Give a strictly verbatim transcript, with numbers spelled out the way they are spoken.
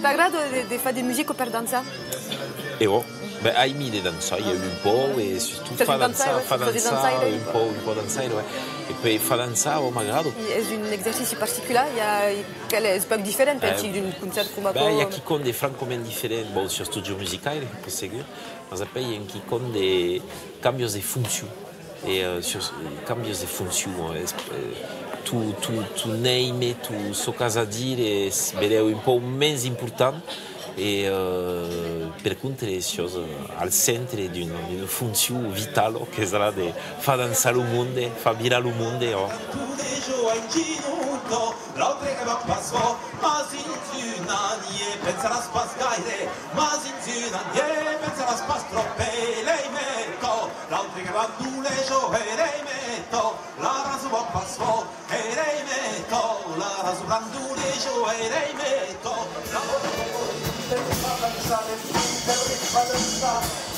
T'agrada de, de far de musica per dançar? E ò, ben, aimi de dançar, i a un pauc, e sustot fa dançar, fa dançar, un pauc, un pauc dançar, ouais. E puèi fa dançar, ò, m'agrada. I es un exercici particular, i a, qu'es pauc diferent, pensi, d'un concèrt coma aquò. Ben, i a quicòm de francament diferent, bon, sustot jo musicaire, per segur, mas apèi i a quicòm de càmbios de foncion. E, eh, sus, eh, càmbios de foncion, eh, es, eh, tu, tu, tu nèime, tu, çò qu'as a dire, es, belèu un pauc mens important, e, eh, per contra, siás, eh, al centre d'una, d'una foncion vitala, qu'es la de far dançar lo monde, far virar lo monde, ò. L'autre que va pas fòrt, mas dins un an i pensaràs pas gaire, mas dins un an i pensaràs pas tròp, e l'ei metò. L'autre que va doler jo, e l'ei metò. La rason va pas fòrt, e l'ei metò. La rason va doler jo, e l'ei metò. La rason va doler jo, e l'ei metò.